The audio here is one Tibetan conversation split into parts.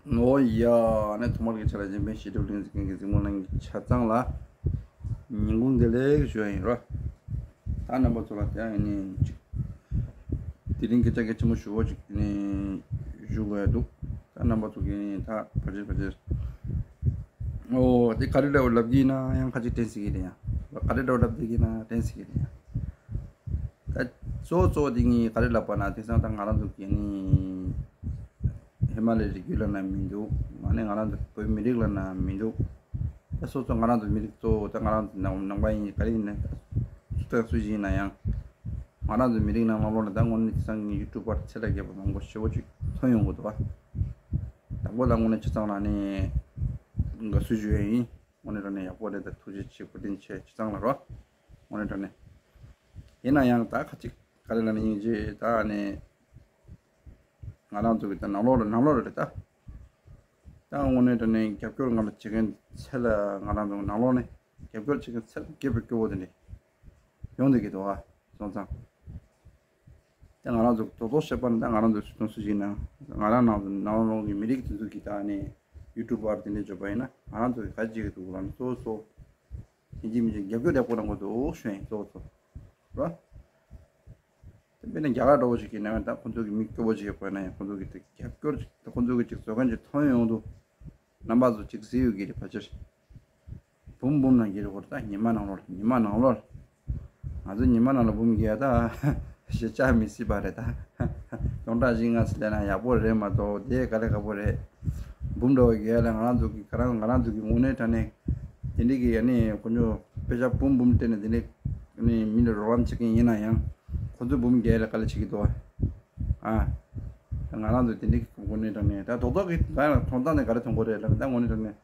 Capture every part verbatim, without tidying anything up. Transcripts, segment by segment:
ཨོ་ཡ། ཨ་ནི་ཐོག་མར་གྱི་ཆ་ལ་སྦྱིན་པའི་ཞི་ཁྲོ་གླིང་གཟིགས་མཁན་གྱི་གཟིགས་མོ་གླིང་གི་ཆ་ཚང་ལ་ཉིན་གུང་བདེ་ལེགས་ཞུ་ཡ་ཡིན་རོ། ད་རྣམ་པ་ཚོ་ལ་དེ་ཡང་ཡིན་ནི་ཅིག་དེ་རིང་སྐད་ཆ་གལ་ཆེན་པོ་ཞུ་བ་ཅིག་ནི་ཞུ་དགོས་ཡ་འདུག་ད་རྣམ་པ་ཚོ་གིས་ནི་ད་ཕར་ཕྱིར་ཕར་ཕྱིར། ཨོ་དེ་ག་རེ་ལབ་ལབ་ཀྱི་ཡིན་ན་ཡང་ཁ་ཅིག་དྲན་སྲིད་ཀྱི་རེད་ཡ། ག་རེ་ལབ་ལབ་བསྡད་ཀྱི་ཡིན་ན་དྲན་སྲིད་ཀྱི་རེད་ཡ། ད་གཙོ་བོ་གཙོ་བོ་དེ་ངས་ག་རེ་ལབ་པ་ན་དེང་སང་ད་ང་རང་ཚོ་གི་ནི་ཧི་མ་ལའི་རི་རྒྱུད་ལབ་ན་མི་འདུག་ཨ་ནི་ང་རང་ཚོ་བོད་མི་རིགས་ལབ་ན་མི་འདུག་ད་སོ་སོ་ང་རང་ཚོ་མི་རིགས་གཙོ་བོ་ད་ང་རང་ཚོ་ནང་ནང་པ་ཡིན་ག་རེ་ཡིན་ན་སུ་དང་སུ་ཞིག་ཡིན་ན་ཡང་ང་རང་ཚོ་མི་རིགས་ནང་ལོགས་ལ་ད་དངོས་གནས་དེང་སང་གི་ཡུ་ཊུབ་པར་ཚད་ལས་བརྒལ་བ་མང་པོ་ཞེ་པོ་ཅིག་ཐོན་ཡོང་གི་འདུག་བ། དང་པོ་ལ་དངོས་གནས་སྤྱི་ཚོགས་ནང་ནས་དགའ་བསུ་ཞུ་ཡས་ཡིན། དངོས་གནས་དྲང་གནས་ཡག་པོ་རེད། ད་ཐུགས་རྗེ་ཆེ་བཀའ་དྲིན་ཆེ་སྤྱི་ཚང་ལ་རོ། དངོས་གནས་དྲང་གནས། ཡིན་ན་ཡང་ད་ཁ་ཅིག་ག་རེ་ལབ་ན་སྙིང་རྗེ་ད་ནས་ང་རང་ཚོ་གི་ད་ནང་ལོགས་ལ་ནང་ལོགས་རེད་ད། ད་དངོས་གནས་དྲང་གནས་རྒྱབ་སྐྱོར་ང་ལ་བྱེད་མཁན་ཚད་ལ་ང་རང་ཚོ་ནང་ལོགས་ནས་རྒྱབ་སྐྱོར་བྱེད་མཁན་ཚད་ལ་རྒྱབ་པའི་སྐྱོ་བོ་དེ་འདྲས་ཡོང་བསྡད་ཀྱི་འདུག་ཨ། སོང་ཙང་། ད་ང་རང་ཚོ་རྡོག་རྡོག་བཤད་པ་ན་ད་ང་རང་ཚོ་སུ་དང་སུ་ཞིག་ན་ང་རང་ནང་དུ་ནང་ལོགས་ཀྱི་མི་རིགས་དེ་ཚོ་གི་ད་ནས་ཡུ་ཊུབ་པར་དེ་འདྲས་བརྗོད་པ་ཡིན་ན་ང་རང་ཚོ་གི་ག་ཅིག་གི་འདུག་ལ་ནི་གཙོ་བོ་གཙོ་ཡིན་གཅིག་མིན་གཅིག་རྒྱབ་སྐྱོར་ཡག་པོ་གནང་དགོས་འདུག་ཞུ་ཡིན་གཙོ་བོ་གཙོ་ར། དེ་དཔེར་ན་རྒྱ་གར་འདྲ་བོ་ཞིག་གི་ནང་ད་ཁོང་ཚོ་གི་མི་སྐྱོ་བོ་ཞིག་ཡོད་པ་ན་ཡང་ཁོང་ཚོ་གི་དེ་རྒྱབ་སྐྱོར་ཅིག་ད་ཁོང་ཚོ་གི་ཅིག་བཟོ་མཁན་ཅིག་ཐོན་ཡོང་དུས་རྣམ་པ་ཚོ་ཅིག་གཟིགས་ཡོད་ཀྱི་རེད་ཕལ་ཆེར། འབུམ་འབུམ་ནང་གི་རེད་གོ་ད་ཉི་མ་ནང་ལོགས་ཉི་མ་ནང་ལོགས། ང་ཚོ་ཉི་མ་ནང་ལ་འབུམ་རྒྱག་ད་ཞེ་ཆགས་མི་སྲིད་པ་རེད་ད། སྟོང་ཕྲག་བཞི་ལྔ་ཟེར་ན་ཡག་པོ་རེད་མ་གཏོགས་དེ་ག་ལེ་ག་པོ་རེད། འབུམ་འདྲ་བོ་རྒྱག་ལ་ང་རང་ཚོ་གི་ག་རང་ང་རང་ཚོ་གི་དངོས་གནས་དྲང་གནས་དེ་འདྲི་གི་ཡ་ནི་དཀོན་མཆོག་དཔེ་ཆ་འབུམ་འབུམ་སྤྲད་ནས་དེ་འདྲི་ནི་མི་ལ་རོགས་རམ་བྱེད་མཁན་ཡིན་ན་ཡང་ཁོ་ཚོ་འབུམ་རྒྱག་ལ་ག་ལེ་བྱེད་ཀྱི་འདུག་ཨ། ཨ། ད་ང་རང་ཚོ་དེ་འདྲའི་གི་གོ་གནས་དྲང་གནས་ད་རྡོག་རྡོག་གི་ད་ཡང་གྲོང་རྡལ་ནས་ག་རེ་ཐོན་གོ་རེད་ལབ་ན་ད་དངོས་གནས་དྲང་གནས་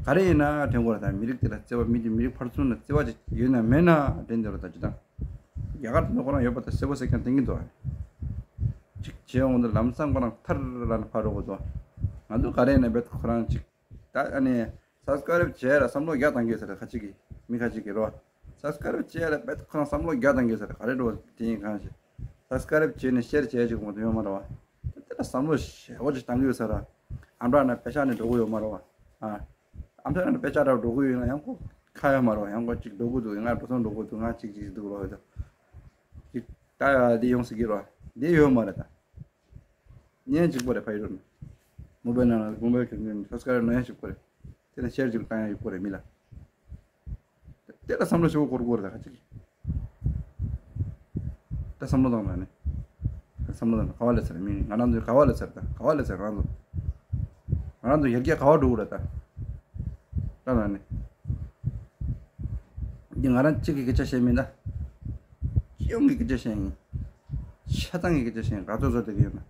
ག་རེ་ཡིན་ན་དྲན་གོ་རེད། ད་མི་རིགས་དེ་ལ་བརྩེ་བ་མི་དེ་མི་རིགས་ཕར་ཚུར་ན་བརྩེ་བ་ཅིག་ཡོད་ན་མེད་ན་དྲན་འདོད་རེད། ད་ཅི་ད་རྒྱ་གར་དུ་ནི་ཁོ་རང་ཡོད་པ་ད་བརྩེ་བ་ཟེར་མཁན་བསྟན་གྱི་འདུག་ཨ། ཅིག་བྱས་འོང་དུས་ལམ་སང་ཁོ་རང་ཐར་ལ་ནི་ཕར་རོགས་གོ་འདུག་ང་ཚོ་ག་རེ་ཡིན་ན་བེད་ཁོ་རང་ཅིག་ད་ཨ་ནི་སབ་སི་ཀ་རེབ་བྱས་ལ་བསམ་བློ་རྒྱག་བཏང་གི་ཡོད་ས་རེད། ཁ་ཅིག་གི་མི་ཁ་ཅིག་གི་རོ། སབ་སི་ཀ་རེབ་བྱས་ལ་བེད་ཁོ་རང་བསམ་བློ་རྒྱག་བཏང་གི་ཡོད་ས་རེད། ག་རེ་འགྲོ་དེ་ཡིན་གང་ཞིག་སབ་སི་ཀ་རེབ་བྱས་ནས་ཤེར་བྱས་ཅིག་མ་གཏོགས་ཡོད་མ་རེད་བ། དེ་ལ་བསམ་བློ་ཞེ་པོ་ཅིག་བཏང་གི་ཡོད་ས་ར། ཨམ་ཕྲག་ན་པེ་ཤག་ནས་འགྲོ་གི་ཡོད་མ་རེད་བ། ཨ། ཨམ་ཕྲག་ན་པེ་ཤག་ར་འགྲོ་གི་ཡོད་ན་ཡང་ཁོ་ཁ་ཡོད་མ་རེད་བ། ཡང་ཁོ་ཅིག་འགྲོ་གི་འདུག་ང་འགྲོ་སོང་འགྲོ་གི་འདུག་ང་ཅིག་ཅིག་འདུག་རོགས་ཡོད་དོ། ཅིག་ད་འདི་ཡོང་སྲིད་ཀྱི་རེད་བ། འདི་ཡོད་མ་རེད་ད། ཉན་གཅིག་པོ་རེད་ཕ་ཡུལ་ནས། མོ་བེལ་ནང་ལ་མོ་བེལ་གྱོན་གྱོན་སབ་སི་ཀ་རེབ་ནོར་ཡང་གཅིག་པོ་རེད། དེ་ལ་ཤེར་གཅིག་བཏང་ཡང་ཡག་པོ་རེད་མི་ལ། དེ་ལ་བསམ་བློ་ཞིག་འཁོར་དགོས་རེད་ད་ཁ་ཅིག་ད་བསམ་བློ་བཏང་ན་ནི། བསམ་བློ་བཏང་ན་ག་བ་ལས་ཚར་མི་ང་རང་ཚོའི་ག་བ་ལས་ཚར་ད་ག་བ་ལས་ཚར་ང་རང་ཚོ། ང་རང་ཚོ་ཡར་རྒྱས་ག་བ་འགྲོ་གི་རེད་ད། ལྟ་ན་ནི། འདི་ང་རང་གཅིག་གི་སྐད་ཆ་བཤད་མིན་ད། སྤྱི་ཡོངས་ཀྱི་སྐད་ཆ་བཤད་ཡིན། ཆ་ཚང་གི་སྐད་ཆ་བཤད་ཡིན་ག་ཚོད་ཚོད་དེ་གི་ཡོད་ན།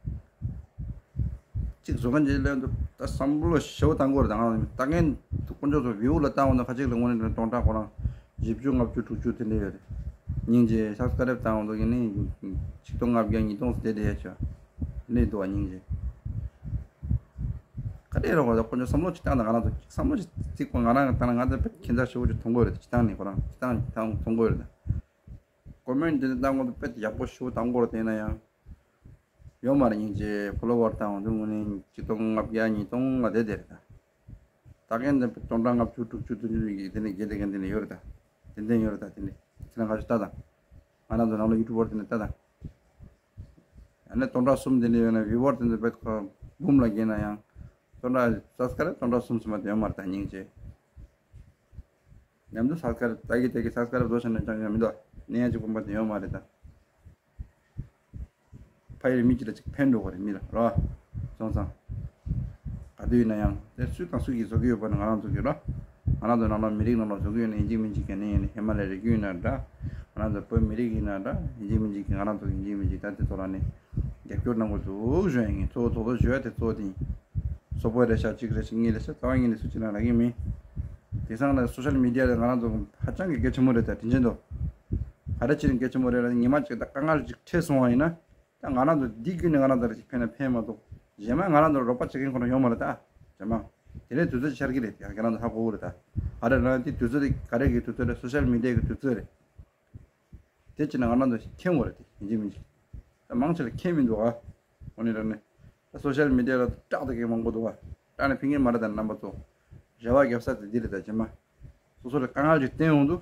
གཅིག་བཟོ་མཁན་གྱི་ལན་དུ་ད་བསམ་བློ་ཞེ་པོ་བཏང་དགོས་རེད་ད་ང་ལ་ལྟ་མཁན་དུ་དཀོན་མཆོག་ཚོ་བིའུ་ལ་བཏང་འོང་ན་ཁ་ཅིག་ལ་དངོས་གནས་དྲང་སྟོང་ཕྲག་ཁོ་རང་བཞི་བཅུ་ལྔ་བཅུ་དྲུག་ཅུ་དེ་འདྲ་ཡོད་རེད། སྙིང་རྗེ་སབ་སི་ཀ་རེབ་བཏང་འོང་དུ་ཡིན་ནི་ཆིག་སྟོང་ལྔ་བརྒྱ་ཉིས་སྟོང་དེ་དེ་ཡ་ཆོ་ནི་འདུག་བ་སྙིང་རྗེ། ག་རེ་རོགས་ད་དཀོན་མཆོག་བསམ་བློ་ཅིག་བཏང་ད་ང་རང་ཚོ་བསམ་བློ་ཅིག་བརྩིགས་པ་ང་རང་གི་བཏང་ན་ང་ཚོ་དཔེ་ཁྱད་མཚར་ཞེ་པོ་ཅིག་མཐོང་གི་ཡོད་རེད། ཅིག་བཏང་ནས་ཁོ་རང་ཅིག་བཏང་ཅིག་བཏང་མཐོང་གི་ཡོད་རེད། ཀོ་མེན་ཊི་དེ་ནས་བཏང་གོང་དུ་དཔེ་ཡག་པོ་ཞེ་པོ་བཏང་གི་ཡོད་རེད། དེ་ན་ཡང་ཡོད་མ་རེད། སྙིང་རྗེ་ཕོ་ལོ་ཝར་བཏང་འོང་དུས་དངོས་གནས་ཆིག་སྟོང་ལྔ་བརྒྱ་ཉིས་སྟོང་ལ་བསྡད་བསྡད་རེད་ད། ད་གན་དེ་སྟོང་ཕྲག་ལྔ་བཅུ་དྲུག་ཅུ་བདུན་ཅུ་ཡིན་གྱི་དེ་ནས་བརྒྱད་དེ་གན་དེ་ནས་ཡོད་རེད་ད། དེ་འདྲ་ཡོད་རེད་ད། དེ་ནས་ཁྱེད་རང་ཁ་ཤས་ལྟ་དང་། ང་རང་ཚོ་ནང་ལ་ཡུ་ཊུབ་བར་དེ་ནས་ལྟ་དང་། ཡང་ན་སྟོང་ཕྲག་གསུམ་དེ་འདྲ་ཡོད་ན་བིའུ་ཝར་དེ་ཚོ་དཔེ་ཁོ་འབུམ་ལ་བརྒལ་ན་ཡང་། སྟོང་ཕྲག་སབ་སི་ཀ་རེབ་སྟོང་ཕྲག་གསུམ་ཙམ་མ་དེ་ཡོད་མ་རེད་ད་སྙིང་རྗེ། མཉམ་དུ་སབ་སི་ཀ་རེབ་ད་གི་ད་གི་སབ་སི་ཀ་རེབ་བཟོ་བྱས་ན་ཅང་ཡང་མི་འདུག་གནས་ཡང་གཅིག་པུ་མ་དེ་ཡོད་མ་རེད་ད། ཕ་ཡུལ་མི་གཅིག་ལ་གཅིག་ཕན་འགྲོ་གི་རེད་མི་ལ་རོ། སོང་ཙང་། ག་དུས་ཡིན་ན་ཡང་དེ་སུས་དང་སུ་གིས་བཟོ་གི་ཡོད་པ་ནི་ང་རང་ཚོ་གི་རོ། ང་རང་ཚོ་ནང་ལ་མི་རིགས་ནང་ལ་བཟོ་གི་ཡོད་ན་ཡིན་གཅིག་མིན་གཅིག་ག་ནས་ཡིན་ན་ཧི་མ་ལ་ཡའི་རི་རྒྱུད་ཡིན་ན་འདྲ། ང་རང་ཚོ་བོད་མི་རིགས་ཡིན་ན་འདྲ་ཡིན་གཅིག་མིན་གཅིག་གི་ང་རང་ཚོ་ཡིན་གཅིག་མིན་གཅིག་ད་དེ་ཚོ་ལ་ནི་རྒྱབ་སྐྱོར་གནང་དགོས་འདུག་ཞུ་ཡ་ཡིན། གཙོ་བོ་དོ་དོ་ཞུ་ཡ་དེ་གཙོ་བོ་དེ་ཡིན། སོག་པོ་རེད་ཤག་གཅིག་རེད་ཤག་གཉིས་རེད་ཤག་རྩ་བ་ཉིད་ནས་སུ་གཅིག་ལ་རག་གི་མིན། དེང་སང་ལ་སོ་ཤལ་མི་ཌི་ཡ་ལ་ང་རང་ཚོ་ཧ་ཅང་གི་གལ་ཆེན་པོ་རེད་ད་དྲིན་ཆེན་འདུག་ག་རེ་བྱས་ནས་གལ་ཆེན་པོ་རེད་ལ་ཉི་མ་གཅིག་ད་དཀའ་ངལ་ཅིག་འཕྲད་སོང་བ་ཡིན་ན། ད་ང་རང་ཚོ་འདི་བརྒྱུད་ནས་ང་རང་ཚོ་ལ་ཅིག་ཕན་ན་ཕན་མ་གཏོགས་གཞན་མ་ང་རང་ཚོ་ལ་རོགས་པ་བྱེད་མཁན་ཁོ་རང་ཡོད་མ་རེད་ད། རྗེས་མ། དེ་ནས་དུས་ཚོད་ཅིག་འཆར་གི་རེད་དེ་ཁྱེད་རང་ཚོ་ཧ་གོ་གི་རེད་ད། ག་རེ་ལབ་ན་དེ་དུས་ཚོད་དེ་ག་རེ་གི་དུས་ཚོད་རེད། སོ་ཤལ་མི་ཌི་ཡ་གི་དུས་ཚོད་རེད། དེ་བྱས་ན་ང་རང་ཚོ་མཁྱེན་དགོས་རེད་དེ་ཡིན་གཅིག་མིན་གཅིག་ད་མང་ཆེ་ལ་མཁྱེན་མི་འདུག་ཨ། འོ་ནི་ར་ནི། ད་ སོ་ཤལ་མི་ཌི་ཡ་ལ་སྐྲག་དེ་གའི་མང་པོ་འདུག་བ། སྐྲག་ནས་ཕན་གྱི་མ་རེད་ད་རྣམ་པ་ཚོ། རེ་བ་རྒྱབ་ས་དེ་འདི་རེད་ད་རྗེས་མ། སོ་སོ་ལ་དཀའ་ངལ་ཅིག་བསྟན་ཡོང་དུས།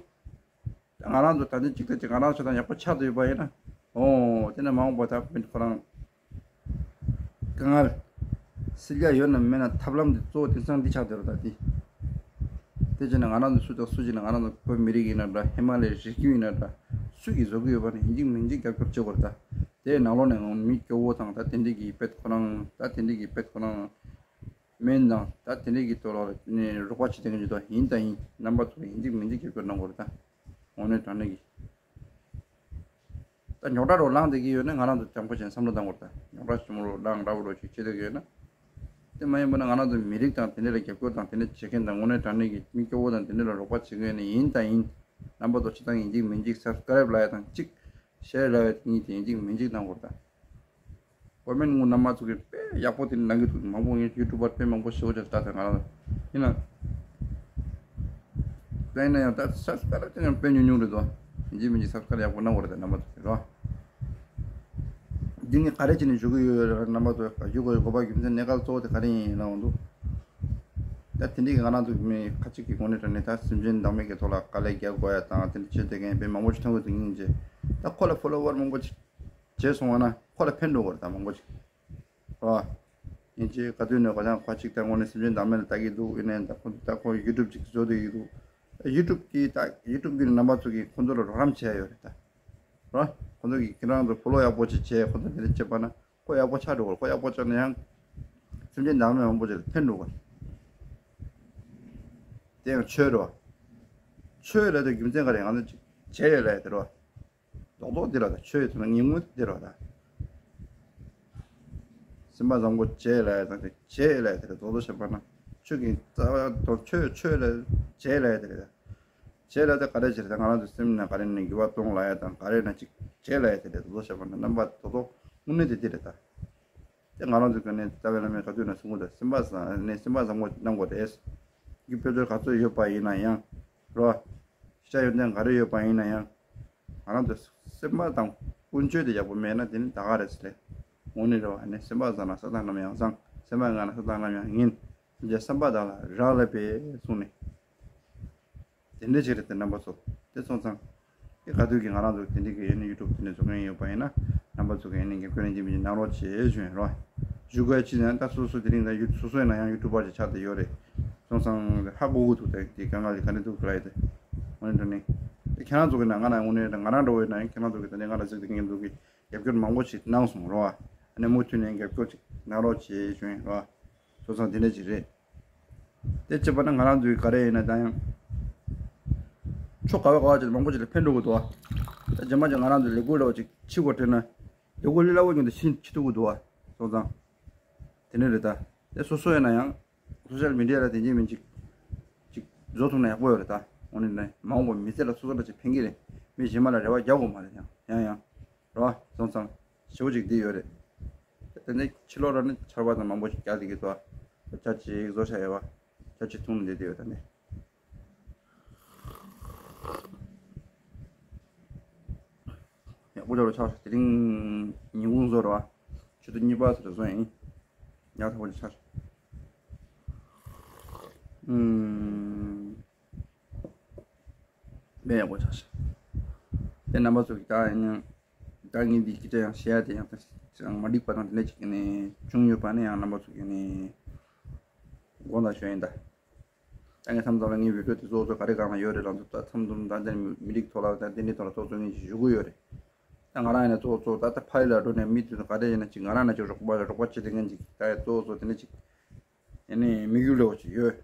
ང་རང་ཚོ་ད་ལྟ་གཅིག་དང་གཅིག་ང་རང་ཚོ་དང་ཡག་པོ་ཆགས་བསྡད་ཡོད་པ་ཡིན་ན། ཨོ་དེ་ནས་མ་འོངས་པ་ད་ཁོ་རང་དཀའ་ངལ་སེལ་རྒྱུ་ཡོད་ན་མེད་ན་ཐབས་ལམ་འདི་གཙོ་བོ་དེང་སང་འདི་ཆགས་བསྡད་རེད་ད་འདི། དེ་བྱས་ན་ང་རང་ཚོ་སུ་དང་སུ་བྱས་ན་ང་རང་ཚོ་བོད་མི་རིགས་ཡིན་ན་འདྲ་ཧི་མ་ལ་ཡའི་རི་རྒྱུད་ཡིན་ན་འདྲ་སུ་གིས་བཟོ་གི་ཡོད་པ་ནི་ཡིན་གཅིག་མིན་གཅིག་རྒྱབ་སྐྱོར་བྱེད་དགོས་རེད་ད། དེའི་ནང་ལོགས་ནས་ང་མི་སྐྱོ་བོ་དང་ད་དེ་འདྲས་ཀྱི་དཔེ་ཁོ་རང་ད་དེ་འདྲས་ཀྱི་དཔེ་ཁོ་རང་སྨན་དང་ད་དེ་འདྲས་ཀྱི་ཐོག་ལ་ནས་རོགས་པ་བྱེད་དེ་འགན་འཇུ་དང་ཡིན་དང་ཡིན་རྣམ་པ་ཚོ་ཡིན་གཅིག་མིན་གཅིག་རྒྱབ་སྐྱོར་གནང་དགོས་རེད་ད། དངོས་གནས་དྲང་གནས་ཀྱི། ད་རྙོག་དྲ་རོ་ལངས་བསྡད་ཀྱི་ཡོད་ན་ང་རང་ཚོ་དྲང་པོ་བྱས་བསམ་བློ་བཏང་དགོས་རེད་ད། རྙོག་དྲ་ཆེན་མོ་རོ་ལངས་འདྲ་བོ་རོ་ཞིག་བྱེད་བསྡད་ཀྱི་ཡོད་ན། དེ་མ་ཡིན་པ་ན་ང་རང་ཚོ་མི་རིགས་དང་དེ་འདྲས་ལ་རྒྱབ་སྐྱོར་དང་དེ་འདྲས་བྱེད་མཁན་དང་དངོས་གནས་དྲང་གནས་ཀྱི་མི་སྐྱོ་བོ་དང་དེ་འདྲས་ལ་རོགས་པ་བྱེད་མཁན་ནི་ཡིན་དང་ཡིན། རྣམ་པ་ཚོ་སྤྱིར་བཏང་ཡིན་གཅིག་མིན་གཅིག་སབ་སི་ཀ་རེབ་ལབ་ཡ་དང་གཅིག་ཤེར་ལབ་ཡ་དེ་གཉིས་དེ་ཡིན་གཅིག་མིན་གཅིག་གནང་དགོས་རེད་ད། ཀོ་མེན་ཊི་ངོ་རྣམ་པ་ཚོ་གིས་དཔེ་ཡག་པོ་དེ་གནང་གི་འདུག་མང་པོ་ངས་ཡུ་ཊུབ་པར་དཔེ་མང་པོ་ཞེ་པོ་ཅིག་ལྟ་ཐལ་ང་རང་ཡིན་ན། དཔེ་ཡིན་ན་ཡང་ད་སབ་སི་ཀ་རེབ་ཅན་ཡང་དཔེ་ཉུང་ཉུང་རེད་དོ། ཡིན་གཅིག་མིན་གཅིག་སབ་སི་ཀ་རེབ་ཡག་པོ་གནང་དགོས་རེད་ད་རྣམ་པ་ཚོ་གིས་རོ། འདི་ནི་ག་རེ་བྱས་ནས་ཞུ་གི་ཡོད་རེད་རྣམ་པ་ཚོ་ཞུ་དགོས་ཡོད་དགོས་པ་རྒྱུ་མཚན་གནད་འགག་གཙོ་བོ་དེ་ག་རེ་ཡིན་ལབ་འོང་དུས། ད་དེ་འདྲའི་ང་རང་ཚོ་མི་ཁ་ཅིག་གི་ངོས་ནས་དྲངས་ནས་ད་སེམས་ཅན་བདག་མེད་ཀྱི་ཐོག་ལ་དཀའ་ལས་རྒྱག་དགོས་ཡ་དང་དེ་འདྲ་བྱེད་བསྡད་མཁན་དཔེ་མང་པོ་ཞིག་མཐོང་གི་འདུག་ཉིན་རྗེས་ད་ཁོ་ལ་ཕོ་ལོ་ཝར་མང་པོ་ཅིག་བྱས་སོང་བ་ན་ཁོ་ལ་ཕན་འགྲོ་གི་རེད་ད་མང་པོ་ཅིག་རེད་བ། ཉིན་རྗེས་ག་དུས་ནས་ག་ཚང་ཁ་ཅིག་ད་ངོས་ནས་སེམས་ཅན་བདག་མེད་ལ་ལྟ་གི་འདུག་ཡིན་ནའི་ད་ཁོ་ད་ཁོ་ཡུ་ཊུབ་ཅིག་བཟོ་བསྡད་ཀྱི་འདུག་ཡུ་ཊུབ་ཀྱི་ད་ཡུ་ཊུབ་ཀྱི་རྣམ་པ་ཚོ་གིས་ཁོ་ཚོ་ལ་རོགས་རམ་བྱས་ཡོད་རེད་ད། རེད་བ། ཁོ་ཚོ་གིས་ཁྱེད་རང་ཚོ་ཕོ་ལོ་ཡག་པོ་ཅིག་བྱས་ཁོ་ཚོ་དེ་འདྲ་བྱས་པ་ན། ཁོ་ཡག་པོ་ཆགས་འགྲོ་གི་རེད། ཁོ་ཡག་པོ་ཆགས་ན་ཡང་སེམས་ཅན་བདག་མེད་མང་པོ་ཅིག་ལ་ཕན་འགྲོ་གི་རེད། དེ་ཡང་ཆོས་རེད་བ། ཆོས་ལབ་དུས་རྒྱུ་མཚན་ག་རེ་ང་ཚོ་བྱས་ཡོད་ལབ་ཡ་དེ་རེད་བ། རྡོག་རྡོག་འདི་རེད་བ་ད་ཆོས་ཡོད་ཚོད་ན་ངན་ངོན་འདི་རེད་བ་ད། སེམས་པ་བཟང་པོ་བྱས་ལབ་ཡ་དང་དེ་བྱས་ལབ་ཡ་དེ་རེད་རྡོག་རྡོག་བྱས་པ་ན་ཆོས་ཀྱི་རྩ་བ་དང་ཆོས་ཆོས་ལ་བྱས་ལབ་ཡ་དེ་རེད་ད། བྱས་ལ་དེ་ག་རེ་བྱེད་ད་ང་རང་ཚོ་སེམས་ནང་ག་རེ་ནས་འགྱུར་བ་གཏོང་ལ་ཡ་དང་ག་རེ་ན་ཅིག་བྱས་ལ་ཡ་དེ་རེད་དོ་བྱས་པ་ན་རྣམ་པ་དོ་དོ་དངོས་གནས་དེ་དེ་རེད་ད། དེ་ང་རང་ཚོ་ག་ནས་རྩ་བའི་བླ་མས་ག་དུས་ན་གསུང་གི་འདུག་སེམས་པ་བཟང་ནས་སེམས་པ་བཟང་པོ་གནང་དགོས་རེད། རྒྱུ་དཔེ་མཚོན་ག་ཚོད་ཡོད་པ་ཡིན་ན་ཡང་རོ། ཤེས་བྱ་ཡོན་ཏན་ག་རེ་ཡོད་པ་ཡིན་ན་ཡང་ང་རང་ཚོ་སེམས་པ་དང་ཀུན་སྤྱོད་དེ་ཡག་པོ་མེད་ན་དེ་ནི་ད་ག་རེད་ཟེར་ལེ། དངོས་གནས་རེད་བ་ནས་སེམས་པ་བཟང་ན་ས་དང་ནམ་ཡང་བཟང་སེམས་པ་དགའ་ན་ས་དང་ནམ་ཡང་ངན། སེམས་ཅན་བསམ་པ་དག་ལ་རག་ལས་པས་གསུངས་ནས། དེ་འདྲ་ཞིག་རེད་དེ་རྣམ་པ་ཚོ། དེ་སོང་ཙང་། དེ་ག་དུས་ཀྱི་ང་རང་ཚོ་དེ་འདྲ་གི་ཡིན་ཡུ་ཊུབ་དེ་འདྲ་བཟོ་མཁན་ཡོད་པ་ཡིན་ན། རྣམ་པ་ཚོ་གི་ཡིན་ནི་འགན་ཁུར་ནས་ཀྱི་མི་གནང་རོགས་བྱེད་ཞུ་ཡིན་རོགས། ཞུ་དགོས་ཅི་ན་ད་སོ་སོ་དེ་རིང་ད་ཡུ་སོ་སོ་ཡིན་ན་ཡང་ཡུ་ཊུབ་པར་ཅིག་ཆགས་བསྡད་ཡོད་རེད། སོང་ཙང་ཧ་གོ་གི་འདུག་དེ་དེ་དཀའ་ངལ་ག་འདྲ་འདུག་ག་ལ་ཡི་དེ། འོན་ཏེ་ནི། དེ་ཁྱེད་རང་ཚོ་གི་ན་ང་ན་དངོས་གནས་ང་རང་འགྲོ་བའི་ན་ཡང་ཁྱེད་རང་ཚོ་གི་ད་ནི་ང་ལ་གཟིགས་དེ་མཁན་འདུག་གི་རྒྱབ་སྐྱོར་མང་པོ་ཞིག་གནང་སོང་རོགས། ཨ་ནི་མུ་མཐུད་ནས་རྒྱབ་སྐྱོར་ཅིག་གནང་རོགས་བྱེད་ཞུ་ཡིན་རོགས། སོ་སོ་དེ་འདྲ་ཅིག་རེད། དེ་བྱས་པ་ན་ང་རང་ཚོའི་ག་རེ་ཡིན་ན་ད་ཡང་། ཕྱོགས་ག་བ་ག་བ་ཅིག་མང་པོ་ཅིག་ལ་ཕན་འགྲོ་གི་འདུག་ཨ། ད་རྗེས་མ་ཅིག་ང་རང་ཚོའི་ལས་འགུལ་འདྲ་བ་ཅིག་ཕྱི་བོ་དྲན་ན། ལས་འགུལ་ལི་ལ་བོ་ཉུང་དུ་ཕྱིན་ཕྱི་ཐུག་གི་འདུག་ཨ། སོང་ཙང་། དེ་འདྲ་རེད་ད། དེ་སོ་སོ་ཡིན་ན་ཡང་། སོ་ཤལ་མི་ཌི་ཡ་ལ་དེ་འཇིགས་མི་འཇིགས། ཅིག་བཟོ་ཐུབ་ན་ཡག་པོ་ཡོད་རེད་ད། འོ་ནི་ནས་མ་འོངས་པ་མི་ཚེ་ལ་སོ་སོ་ལ་ཅིག་ཕན་གི་རེད། མི་གཞན་མ་ལ་རེ་བ་རྒྱག་དགོས་མ་རེད་ཡང་ཡང་ཡང་། རེད་བ། སོང་ཙང་། ཞེ་པོ་ཅིག་འདི་ཡོད་རེད། དེ་ནས་ཕྱི་ལོགས་ལ་ནི་ཆར་པ་དང་མང་པོ་ཞིག་རྒྱག་བསྡད་ཀྱི་འདུག་ཆ་ཅིག་བཟོ་བྱ་ཡོད་བ། ཆ་ཅིག་འཐུང་བསྡད་དེ་ཡོད་ད་ནི། ཡག་པོ་འདྲ་བོ་ཆགས་སོང་དེ་རིང་ཉིན་གུང་བཟོ་རེད་བ། ཆུ་ཚོད་གཉིས་པ་ཙམ་རེ་བཟོ་ཡིན། ཡག་ཐག་པོ་ཅིག་ཆགས་སོང་། ཨུམ། དཔེ་ཡག་པོ་ཆགས་ཤག་དེ་རྣམ་པ་ཚོ་གི་ད་ཡིན་ན། ད་ངས་འདི་སྐད་ཆ་ཡང་བཤད་ཡ་དེ་ཡང་ད་ཡང་མ་འགྲིག་པ་དང་དེ་འདྲ་ཅིག་ནས་བྱུང་ཡོད་པ་ནི་ཡང་རྣམ་པ་ཚོ་གི་ནས་དགོངས་དག་ཞུ་ཡིན་ད། ད་ངས་མཚམས་མཚམས་ལ་ངའི་བི་ཌིའོ་དེ་གཙོ་བོ་ག་རེ་སྒང་ལ་ཡོད་རེད་ལབ་འདུག་ད་མཚམས་མཚམས་ད་འདི་མི་རིགས་ཐོག་ལ་ད་འདི་འདྲའི་ཐོག་ལ་གཙོ་གཙོ་ངས་ཞུ་གི་ཡོད་རེད། ད་ང་རང་ཡིན་ན་གཙོ་བོ་གཙོ་བོ་ད་ལྟ་ཕ་ཡུལ་ལ་འགྲོ་ནས་མི་དེ་ཚོ་ག་རེ་ཡིན་ན་ཅིག་ང་རང་ན་ཅིག་རོགས་པ་རོགས་པ་བྱེད་དེ་མཁན་ཅིག་ད་ཡ་གཙོ་བོ་གཙོ་དེ་འདྲ་ཅིག་ཡིན་ནའི་དམིགས་ཡུལ་ལེགས་པོ་ཅིག་ཡོད།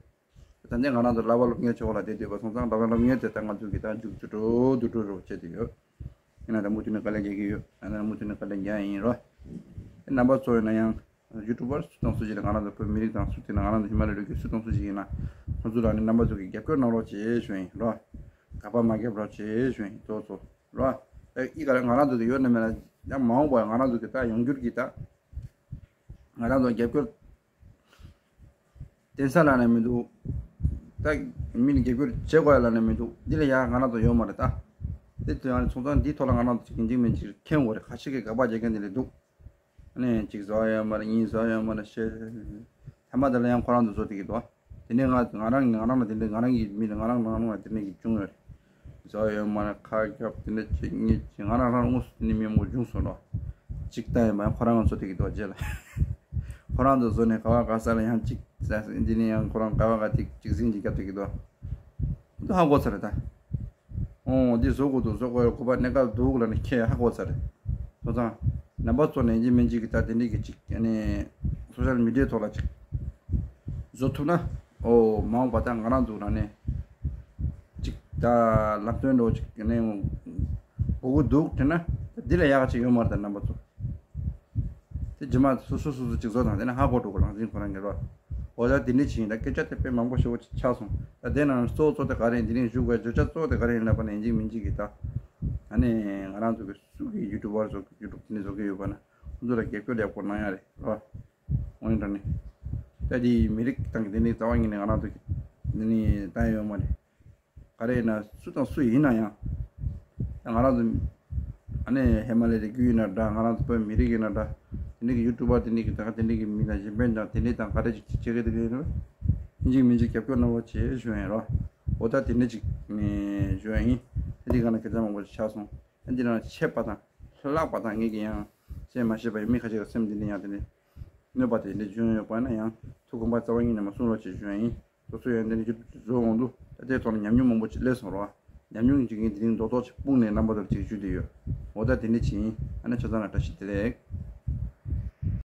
ད་ནི་ང་རང་ཚོ་ལབ་པ་སློབ་གཉེར་ཆེ་བ་ལ་བསྡད་བསྡད་པ་སོང་ཙང་ལབ་པ་སློབ་གཉེར་དེ་ད་ང་ཚོ་གི་ད་མཇུག་བསྡུ་འགྲོ་བསྡུ་འགྲོ་རོགས་བྱེད་དེ་ཡོད། ཡིན་ན་ད་མུ་མཐུད་ནས་དཀའ་ལས་རྒྱག་གི་ཡོད། ཡང་ན་མུ་མཐུད་ནས་དཀའ་ལས་རྒྱག་ཡིན་རོ། རྣམ་པ་ཚོ་ཡིན་ན་ཡང་། ཡུ་ཊུབ་པར་སུ་དང་སུ་ཞིག་ལ་ང་རང་ཚོ་བོད་མི་རིགས་དང་སུ་དེ་ན་ང་རང་ཚོ་ཧི་མ་ལ་ཡའི་རི་རྒྱུད་སུ་དང་སུ་ཞིག་ཡིན་ན། ཁོང་ཚོ་ལ་ནི་རྣམ་པ་ཚོ་གི་རྒྱབ་སྐྱོར་གནང་རོགས་བྱེད་ཞུ་ཡིན་རོ། དགག་པ་མ་རྒྱབ་རོགས་བྱེད་ཞུ་ཡིན་གཙོ་བོ་ཚོ་རོ། ཨི་ག་རེ་ང་རང་ཚོ་གི་ཡོད་ན་མེད་ན་ཡང་མ་འོངས་པར་ང་རང་ཚོ་གི་ད་ཡོང་འགྱུར་གི་ད། ང་རང་ཚོ་རྒྱབ་སྐྱོར། བརྟེན་ས་ལ་ནི་མི་འདུག་ད་མི་ལ་རྒྱབ་སྐྱོར་བྱེད་དགོས་ཡ་ལ་ནི་མི་འདུག་འདི་ལ་ཡ་ང་རང་ཚོ་ཡོད་མ་རེད་ད། དེ་དུས་ཡང་ཚོང་ཚང་འདིའི་ཐོག་ལ་ང་རང་ཚོ་ཅིག་ཡིན་གཅིག་མིན་གཅིག་མཁྱེན་དགོས་རེད། ཁ་ཤས་ཀྱིས་དགག་པ་བྱེད་མཁན་དེ་ལས་འདུག་ནས་གཅིག་བཟོ་ཡ་ཡོད་མ་རེད། གཉིས་བཟོ་ཡ་ཡོད་མ་རེད། ཤེས། ཐ་མ་དེ་ལ་ཡང་ཁོ་རང་ཚོ་བཟོ་དེ་གི་འདུག་དེ་ནས་ང་ང་རང་ང་རང་ལ་དེ་འདྲ་ང་རང་གི་མི་ལ་ང་རང་ང་རང་ལ་དེ་འདྲ་གི་བྱུང་ཡོད་རེད། བཟོ་ཡོད་མ་རེད། ཁ་རྒྱབ་དེ་འདྲ་བྱེད་ངེས་བྱེད་ང་རང་རང་དངོས་སུ་དེ་ནས་མི་མོ་བྱུང་སོང་རོགས། གཅིག་ལྟ་ཡིན་པ་ཡང་ཁོ་རང་ང་ཚོ་དེ་གི་འདུག་རྗེས་ལ་ཁོ་རང་ཚོ་བཟོ་ནས་ག་བ་ག་ས་ལ་ཡང་གཅིག་ཟ་འདི་ནས་ཡང་ཁོ་རང་ག་བ་ག་དེ་གཅིག་ཟིང་གཅིག་རྒྱབ་དེ་གི་འདུག་འདི་ཧ་གོ་ཚར་རེད་ད། ཨོ་འདི་བཟོ་དགོས་འདུག་བཟོ་དགོས་ཡོད་ཁོ་པ་གནས་སྐབས་འདུག་ལ་ནི་ཁྱེད་ཧ་གོ་ཚར་རེད། བཟོ་ཙང་། རྣམ་པ་ཚོ་ནས་ཡིན་གཅིག་མིན་གཅིག་གི་ད་དེ་འདྲས་ཀྱི་གཅིག་ཨ་ནི་སོ་ཤལ་མི་ཌི་ཡའི་ཐོག་ལ་གཅིག་བཟོ་ཐུབ་ན། ཨོ་མ་འོངས་པ་ད་ང་རང་ཚོ་ནང་ནས་གཅིག་ད་ལམ་སྟོན་འདྲ་བོ་གཅིག་ཨ་ནི་དགོས་ཀྱི་འདུག་དྲན་ན་ད་འདི་ལས་ཡག་ག་གཅིག་ཡོད་མ་རེད་ད་རྣམ་པ་ཚོ། དེ་རྗེས་མ་སོ་སོ་སོ་སོ་གཅིག་བཟོ་དང་དེ་ནས་ཧ་གོ་འགྲོ་གི་རང་བཞིན་ཁོ་རང་གི་རོ། འོ་ད་དེ་འདྲས་བྱས་ཡིན་ད་སྐད་ཆ་དེ་དཔེ་མང་པོ་ཞེ་པོ་ཅིག་ཆགས་སོང་། ད་དེ་ནང་གཙོ་བོ་གཙོ་དེ་ག་རེ་ཡིན་དེ་རིང་ཞུ་དགོས་བརྗོད་བྱ་གཙོ་བོ་དེ་ག་རེ་ཡིན་ལབ་པ་ན་ཡིན་གཅིག་མིན་གཅིག་གི་ད། ཨ་ནི་ང་རང་ཚོ་གི་སུ་གི་ཡུ་ཊུབ་པར་ཚོ་གི་ཡུ་ཊུབ་དེ་འདྲས་བཟོ་གི་ཡོད་པ་ན་ཁོང་ཚོ་ལ་རྒྱབ་སྐྱོར་ལེགས་པོ་གནང་ཡ་རེད་རོ། འོན་ཀྱང་ནི། ད་དེ་མི་རིགས་དང་གི་དེ་ནི་རྩ་བ་ཉིད་ནས་ང་རང་ཚོ་གི་དེ་ནི་ད་ཡོད་མ་རེད། ག་རེ་ཡིན་ན་སུ་དང་སུ་ཡིན་ན་ཡང་། ང་རང་ཚོ་ཨ་ནི་ཧི་མ་ལ་ཡའི་རི་རྒྱུད་ཡིན་ན་འདྲ། ང་རང་ཚོ་བོད་མི་རིགས་ཡིན་ན་འདྲ། དེ་འདྲ་གི་ཡུ་ཊུབ་པར་དེ་འདྲ་གི་ད་ག་དེ་འདྲ་གི་མི་དང་གཞན་ཕན་དང་དེ་འདྲ་དང་ག་རེ་ཅིག་བྱེད་ཀྱི་འདུག་གི་ཡིན་རུང་། ཡིན་གཅིག་མིན་གཅིག་རྒྱབ་སྐྱོར་གནང་རོགས་བྱེད་ཞུ་ཡིན་རོ། འོ་ད་དེ་འདྲ་ཅིག་ནས་ཞུ་ཡ་ཡིན། དེ་འདྲའི་སྒང་ལ་སྐད་ཆ་མང་པོ་ཅིག་ཆགས་སོང་། ཨ་འདི་ནང་ཆད་པ་དང་ལྷག་པ་དང་ངེད་ཀྱི་ཡང་བཤད་མ་ཤེས་པ་ཡིན་མི་ཁ་ཤས་ཀྱི་སེམས་འདི་ནས་ཡང་དེ་འདྲ་གནོད་པ་དེ་འདྲ་བྱུང་ཡོད་པ་ན་ཡང་ཐུགས་ཁོམ་པ་རྩ་བ་ཉིད་ནས་མ་གསུང་རོགས་བྱེད་ཞུ་ཡ་ཡིན། སོ་སོ་ཡང་འདི་ནས་ཡུ་ཊུབ་བཟོ་འོང་དུས་ད་ལྟའི་ཐོག་ནས་ཉམས་མྱོང་མང་པོ་ཅིག་སླེབས་སོང་རོགས། ཉམས་མྱོང་ཅིག་ངས་འདི་རིང་རྡོག་རྡོག་ཅིག་སྤུངས་ནས་རྣམ་པ་ཚོར་ཅིག་ཞུ་བསྡད་ཡོད། འོ་ད་དེ་འདྲ་ཅིག་ཡིན། ཨ་ནི་ཆ་ཚང་ལ་བཀྲ་ཤིས་བདེ་ལེགས།